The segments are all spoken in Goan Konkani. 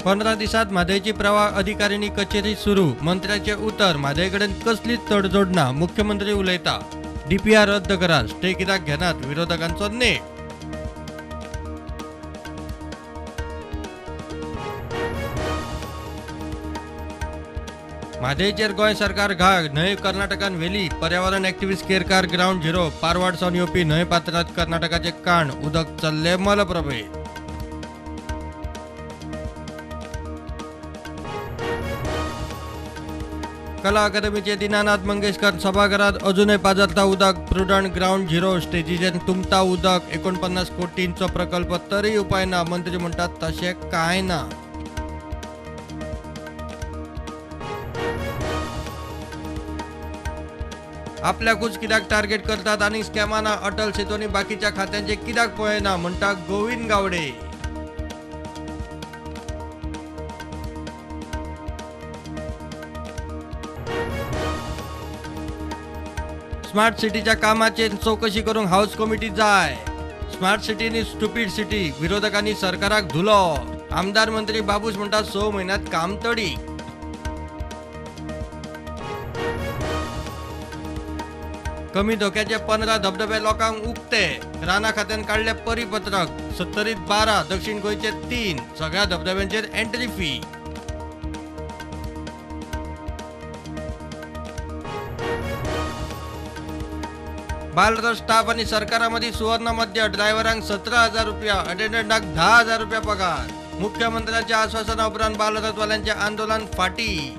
15 दिसांत म्हादयची प्रवाह अधिकारिणी कचेरी सुरू. मंत्र्याचे उतर, म्हादय कडेन कसलीच तडजोड ना. मुख्यमंत्री उलयता. डीपीआर रद्द करा, स्टे कित्याक घेनात, विरोधकांचो नेट. म्हादयचेर गोंय सरकार घाग, न्हंय कर्नाटकान व्हेली. पर्यावरण एक्टिव्हिस्ट केरकार ग्रावंड झिरो. पारवाड सावन येवपी न्हंय पात्रांत कर्नाटकाचे काण, उदक चल्ले मलप्रभे. कला अकादमीचे दीनानाथ मंगेशकर सभाघरात अजूनय पाजरता उदक. प्रुडंट ग्रावंड झिरो स्टेजीचेर तुंबता उदक. 49 कोटींचो प्रकल्प तरी उपाय ना. मंत्री म्हणटात तशें कांय ना. आपल्याकूच कित्याक टार्गेट करतात आनी स्कॅमाना अटल सेतू बाकीच्या खात्यांचे कित्याक पळयना म्हणटा गोविंद गावडे. स्मार्ट सिटीच्या कामाचेर चौकशी करूंक हाऊस कमिटी जाय. स्मार्ट सिटी नी स्टुपीड सिटी, विरोधकांनी सरकाराक धुलो. आमदार मंत्री बाबूश म्हणटा 6 म्हयन्यांत काम तडी. कमी धोक्याचे 15 धबधबे लोकांक उक्ते. राना खात्यान काडले परिपत्रक. 70 12, दक्षिण गोंयचे 3. सगळ्या धबधब्यांचेर एंट्री फी. बालरथ स्टाफ आनी सरकारा मदीं सुवर्ण मध्य. ड्रायव्हरांक 17,000 रुपया, अटेंडंटाक 10,000 रुपया पगार. मुख्यमंत्र्यांच्या आश्वासना उपरांत बालरथवाल्यांचें आंदोलन फाटी.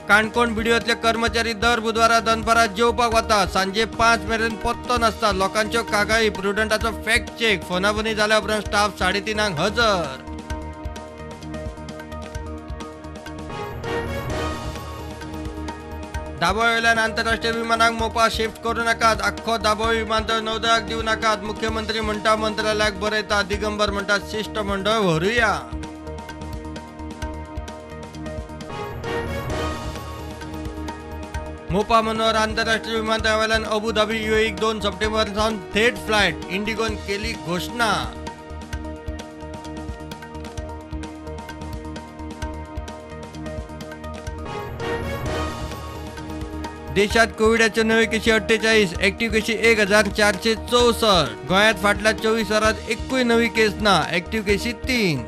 काणकोण बीडीओतले कर्मचारी दर बुधवारा दनपारां जेवपाक वता. सांजे 5 मेरेन पत्तो नासता. लोकांच्यो कागाळी, प्रुडंटाचो फॅक्ट चेक. फोनाफोनी जाल्या उपरांत स्टाफ 3:30 हजर. दाबोळेवेल्यान आंतरराष्ट्रीय विमानाक मोपा शिफ्ट करूं नाकात. आख्खो दाबोळी विमानतळ नौदळाक दिवं नाकात. मुख्यमंत्री म्हणटा मंत्रालयाक बरयता. दिगंबर म्हणटा शिश्टमंडळ व्हरूया. मोपा मनोहर आंतरराष्ट्रीय विमानतळावेल्यान अबू धाबी युएईक 2 सप्टेंबर सावन थेट फ्लायट. इंडिगोन केली घोशणा. देशात कोविडाच्यो नव्यो केशी 48, ऍक्टिव्ह केशी 1464. गोंयांत फाटल्या 24 वरांत एकूय नवी केस ना. ऍक्टिव्ह केशी 3.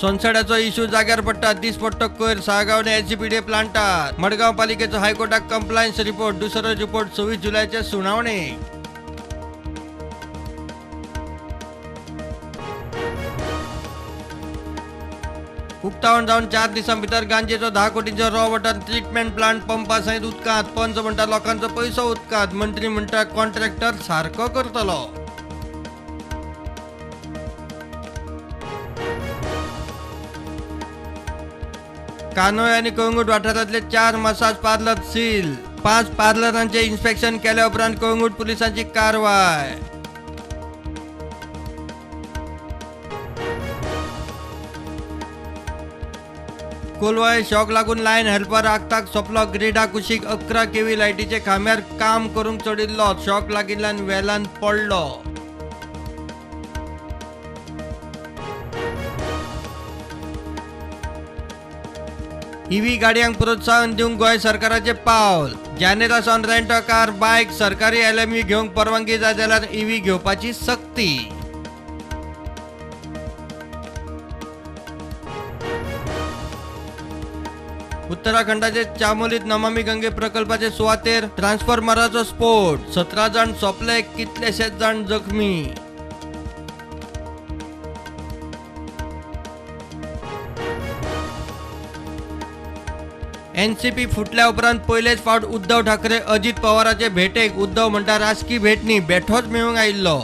सोनसड्याचो इश्यू जाग्यार पडटा. दिसपट्टो कोयर साळगांव एचजीपीडीए प्लांटार. मडगांव पालिकेचो हायकोर्टाक कंप्लायन्स रिपोर्ट. दुसरो रिपोर्ट 26 जुलयाचे सुनावणेक. उक्तावण जावन 4 दिसां भितर गांजेचो 10 कोटींचो रॉ वॉटर ट्रिटमेंट प्लांट पंपा सयत उदकांत. पंच म्हणटा लोकांचो पयसो उदकांत. मंत्री म्हणटा कॉन्ट्रॅक्टर सारको करतलो. कानोय आनी कळंगूट वाठारांतले 4 मसाज पार्लर सील. 5 पार्लरांचे इन्स्पेक्शन केल्या उपरांत कळंगूट पुलिसांची कारवाय. कोलवाळे शॉक लागून लायन हेल्पर आगताक सोंपलो. ग्रिडा कुशीक 11 केव्ही लायटीचे खांब्यार काम करूंक चडिल्लो. शॉक लागिल्ल्यान वेल्यान पडलो. ईव्ही गाडयांक प्रोत्साहन दिवंक गोंय सरकाराचें पावल. जानेरा सावन रेंट अ कार, बायक, सरकारी एलएमयू घेवंक परवानगी जाय जाल्यार ईव्ही घेवपाची सक्ती. उत्तराखंडाचे चामोलीत नमामी गंगे प्रकल्पाचे सुवातेर ट्रान्सफॉर्मराचो स्फोट. 17 जाण सोंपले, कितलेशेच जाण जखमी. एनसीपी फुटल्या उपरांत पयलेच फावट उद्धव ठाकरे अजित पवाराचे भेटेक. उद्धव म्हणटा राजकी भेट न्ही, बेठोच मेळूंक आयिल्लो.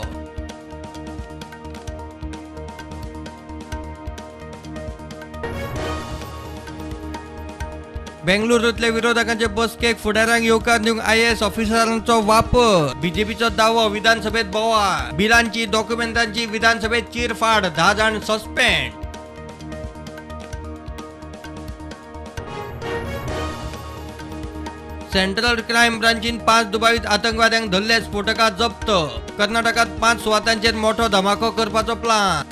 बेंगळुरूंतले विरोधकांचे बसकेक फुडाऱ्यांक येवकार दिवंक आयएएस ऑफिसरांचो वापर. बीजेपीचो दावो, विधानसभेत बोवाळ. बिलांची डॉक्युमेंटांची विधानसभेत चिरफाड. 10 जाण सस्पेंड. सेंट्रल क्रायम ब्रांचीन 5 दुबावीत आतंकवाद्यांक धरले, स्फोटकां जप्त. कर्नाटकात 5 सुवातांचेर मोठो धमाको करपाचो प्लान.